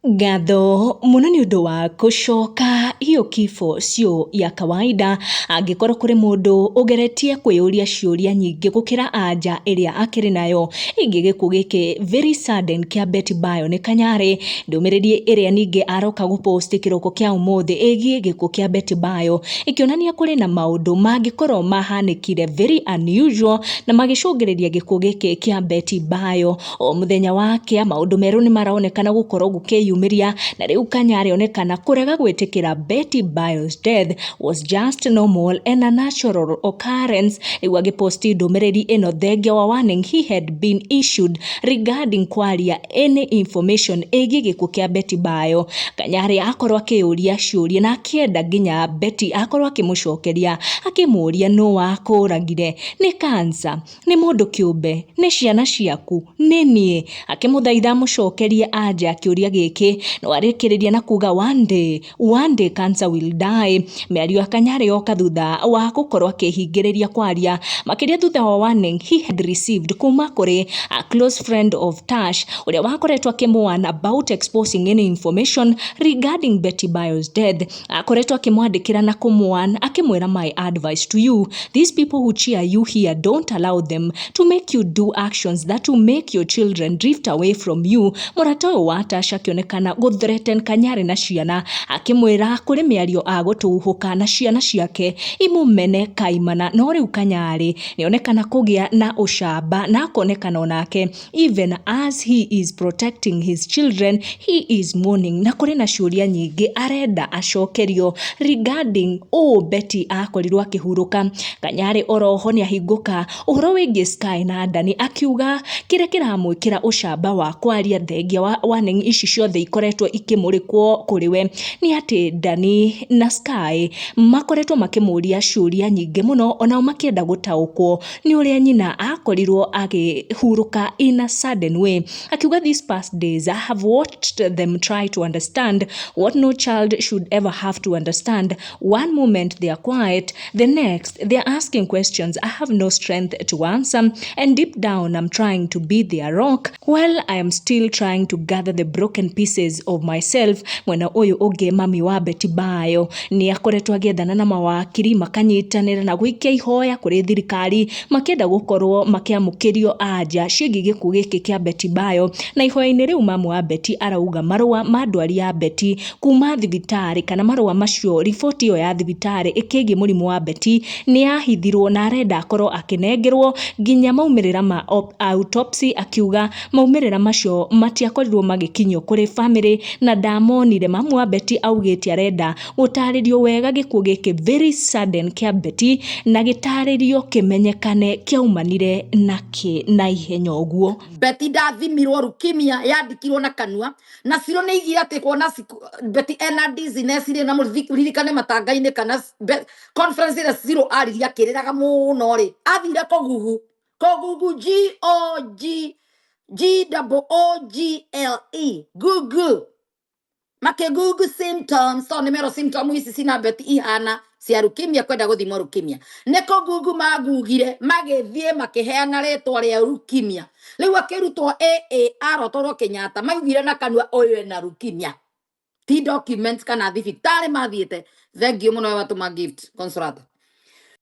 Ngatho mũno nĩ ũndũ wa gũcoka, hiyo kifo sio ya kawaida. Angĩkorwo kũrĩ mũndũ ũgeretie kwĩyũria ciũria nyingĩ gũkĩra anja ĩrĩa akĩrĩ nayo ĩngĩ gĩkuũ gĩkĩ very sudden kĩa Betty Bayo nĩ Kanyarĩ. Ndũmĩrĩri ĩrĩa ningĩ aroka gũpost kĩroko kĩa ũmũthĩ ĩgiĩ gĩkuũ kĩa Betty Bayo ĩkĩonania kũrĩ na maũndũ mangĩkorwo mahanĩkire very unusual na magĩcũngĩrĩria gĩkuũ gĩkĩ kĩa Betty Bayo. O mũthenya wa kĩa maũndũ merũ nĩ maronekana gũkorwo gũkĩyumĩria na rĩu Kanyarĩ onekana kũrega gwĩtĩkĩra Betty Bayo's death was just normal and a natural occurrence. Rĩu agĩposti ndũmĩrĩri ĩno thengia wa warning he had been issued regarding kwaria any information ĩgiĩ gĩkuũ kĩa Betty Bayo. Kanyarĩ akorwo akĩyũria ciũria na akĩenda nginya Betty akorwo akĩmũcokeria akĩmũria nũ wakũragire, nĩ cancer, nĩ mũndũ kĩũmbe, nĩ ciana ciaku, nĩ niĩ. Akĩmũthaitha amũcokerie anja kĩũria gĩkĩ no arĩkĩrĩria na kuga one day, one day cancer will die. Mĩario ya Kanyarĩ yoka thutha wa gũkorwo akĩhingĩrĩria kwaria makĩria thutha wa warning he had received kuma kũrĩ a close friend of Tash ũrĩa wakoretwo akĩmũwarn about exposing any information regarding Betty Bayo's death. Akoretwo akĩmwandĩkĩra na kũmũwarn akĩmwĩra, "My advice to you, these people who cheer you here, don't allow them to make you do actions that will make your children drift away from you." Mũrata ũyũ wa Tash akĩonekana gũthreaten Kanyarĩ na ciana akĩmwĩra kũrĩ mĩario agũtũhũka na ciana ciake imũmene kaimana. No rĩu Kanyarĩ nĩonekana kũgĩa na ũcamba na akonekana onake even as he is protecting his children, he is mourning na kũrĩ na ciũria nyingĩ arenda acokerio regarding ũũ Betty akorirwo akĩhurũka. Kanyarĩ oroho nĩ ahingũka ũhoro wĩgiĩ Sky na Dani akiuga kĩrĩa kĩramwĩkĩra ũcamba wa kwaria thengia wa warning ici ciothe ikoretwo ikĩmũrĩkwo kũrĩ we nĩ atĩ Dani na Sky makoretwo makĩmũria ciũria nyingĩ mũno onao makĩenda gũtaũkwo nĩ ũrĩa nyina akorirwo akĩhurũka in a sudden way. Akiuga, "These past days I have watched them try to understand what no child should ever have to understand. One moment they are quiet, the next they are asking questions I have no strength to answer, and deep down I'm trying to be their rock while I am still trying to gather the broken pieces of myself." Mwena ũyũ ũngĩ mami wa Betty Bayo nĩ akoretwo agĩethana na mawakiri makanyitanĩra na gũikia ihoya kũrĩ thirikari makĩenda gũkorwo makĩamũkĩrio anja ciĩgiĩ gĩkuũ gĩkĩ kĩa Betty Bayo. Na ihoya-inĩ rĩu mamu wa Betty arauga marũa ma ndwari ya Betty kuma thibitarĩ kana marũa macio riboti ĩyo ya thibitarĩ ĩkĩgiĩ mũrimũ wa Betty nĩ yahithirwo na arenda akorwo akĩnengerwo nginya maumĩrĩra ma autopsy. Akiuga maumĩrĩra macio matiakorirwo magĩkinyio kũrĩ family na ndamonire. Mamu wa Betty augĩte arenda gũtarĩrio wega gĩkuũ gĩkĩ very sudden kĩa Betty na gĩtarĩrio kĩmenyekane kĩaumanire na kĩ na ihenya ũguo. Betty ndathimirwo leukemia yandikirwo na kanua na Ciro nĩ igire atĩ kuona Betty ena dizziness rĩ na mũririkane matanga-inĩ kana conference ĩrĩa Ciro aririe akĩrĩraga mũno rĩ athire kũgugu kũgugu G O G G double O G L E Google makĩgugu symptoms tondũ nĩ merwo symptom ici cina Betty ihana cia leukemia kwenda gũthimwo leukemia nĩ kũgugu magugire magĩthiĩ makĩheana rĩtwa rĩa leukemia. Rĩu akĩrutwo AAR otwarwo Kenyatta maugire na kanua ũyũ ena leukemia ti documents kana thibitarĩ mathiĩte. Thank you mũno we watũma gift, Consolata.